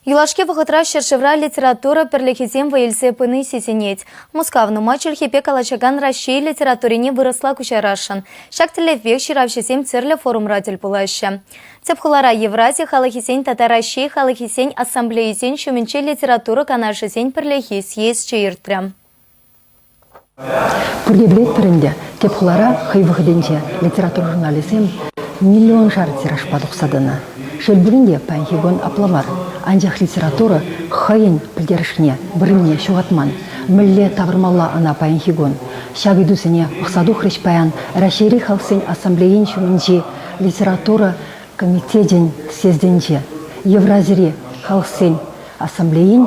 Юлашки вӑхӑтра ҫӗршывра литература пӗрлӗхӗсем вӑй илсе пыни сисӗнет. Мускав нумай чӗлхепе калаҫакан Раҫҫей литературине вырӑсла куҫарасшӑн. Ҫак тӗллевпех ҫыравҫӑсем тӗрлӗ форумра тӗл пулаҫҫӗ. Тӗп хулара Еврази халӑхӗсен тата Раҫҫей халӑхӗсен ассамблейисен ҫумӗнче литература канашӗсен пӗрлехи съезчӗ иртрӗ. Пурте пӗлетпӗр ӗнтӗ, тӗп хулара хӑй вӑхӑтӗнче литература журналӗсем миллионшар тиражпа тухса тӑнӑ. Шел пулин те, паянхи кун апла мар. Анчах литература хӑйӗн пӗлтерӗшне, вырӑнне ҫухатман. Мӗнле тавӑрмалла ӑна паянхи кун? Ҫак ыйтусене пӑхса тухрӗҫ паян Раҫҫейри халӑхсен ассамблейин ҫумӗнчи литература комитечӗн съездӗнче Евразири халӑхсен ассамблейин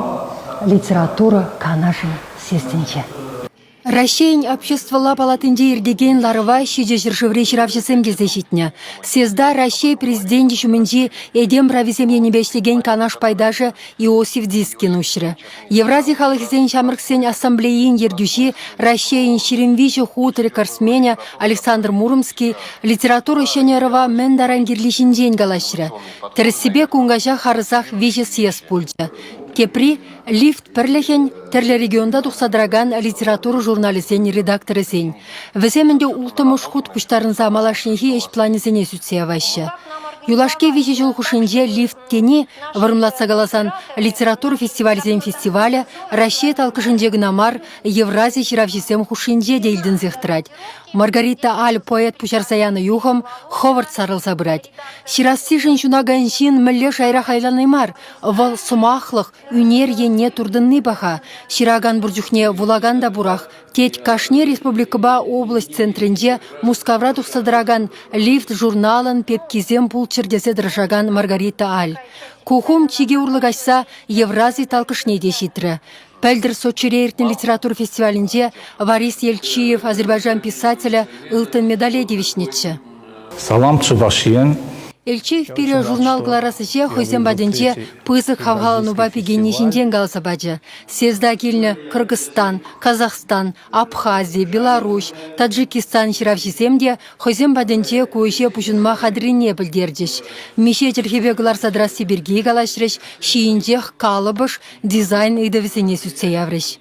литература канашӗн съездӗнче. Раҫҫейӗн Обществӑлла палатинче иртекен ларӑва ҫичӗ ҫӗршыври ҫыравҫӑсем килсе ҫитнӗ. Съезда Раҫҫей Президенчӗ ҫумӗнчи этем прависем енӗпе ӗҫлекен канаш пайташӗ Иосиф Дискин уҫрӗ. Еврази халӑхӗсен ҫамрӑксен ассамблейин ертӳҫи, Раҫҫейӗн 23 хут рекордсменӗ Александр Муромский литература ҫӗнӗ ӑрӑва мӗн таран кирли ҫинчен калаҫрӗ. Тӗрӗссипе кун каҫа харӑсах виҫӗ съезд пулчӗ. Тепри Лифт пӗрлӗхӗн тӗрлӗ регионта тухса тӑракан литература журналӗсен редакторӗсен. Вӗсем ӗнтӗ улттӑмӗш хут пуҫтарӑнса малашнехи ӗҫ планӗсене сӳтсе яваҫҫӗ. Юлашки виҫӗ ҫул хушшинче лифт тени, вӑрӑмлатса каласан, литература фестивалӗсен фестивалӗ Раҫҫей талккӑшӗнче кӑна мар, Еврази ҫыравҫисем хушшинче те илтӗнсех тӑрать. Маргарита Аль поэт пуҫарса янӑ юхӑм хӑвӑрт сарӑлса пырать. Ҫырассишӗн ҫунакан ҫын мӗнле шайра хайлани мар, вӑл сӑмахлӑх, ӳнер енне туртӑнни паха. Ҫыракан пур чухне вулакан та пурах, тет кашни республикӑпа область центрӗнче Мускавра тухса тӑракан Лифт журналӑн пепкисем пулччӑр тесе тӑрӑшакан Маргарита Аль. Ку хум чикӗ урлӑ каҫса Еврази талкӑшне те ҫитрӗ. Пӗлтӗр Сочире иртнӗ литература фестивалӗнче Варис Ельчиев азербайджан писателӗ ылтӑн медале тивӗҫнӗччӗ. Салам, Чӑваш Ен! Элчиев пире журнал кӑларас ӗҫе хӑйсем патӗнче пысӑк хавхаланупа пикенни ҫинчен каласа пачӗ. Съезда килнӗ Кыргызстан, Казахстан, Абхази, Беларуҫ, Таджикистан ҫыравҫисем те хӑйсем патӗнче ку ӗҫе пуҫӑнма хатӗррине пӗлтерчӗҫ. Миҫе чӗлхепе кӑларса тӑрасси пирки калаҫрӗҫ, ҫийӗнчех калӑпӑш, дизайн ыйтӑвӗсене сӳтсе яврӗҫ.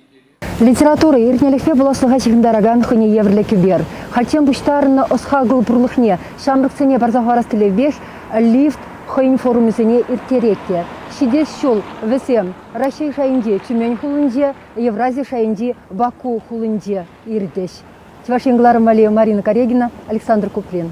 Литература иртнӗлӗхпе пуласлӑха ҫыхӑнтаракан хӑйне евӗрлӗ кӗпер. Хальччен пуҫтарӑннӑ ӑс-хакӑл пурлӑхне ҫамрӑксене парса хӑварас тӗллевпех лифт хӑйӗн форумӗсене ирттерет те. Ҫитес ҫул вӗсем Раҫҫей шайӗнчи Тюмень хулинче, Еврази шайӗнчи Баку хулинче иртӗҫ. Чӑваш Ен кӑларӑм валли Марина Карегина, Александр Куприн.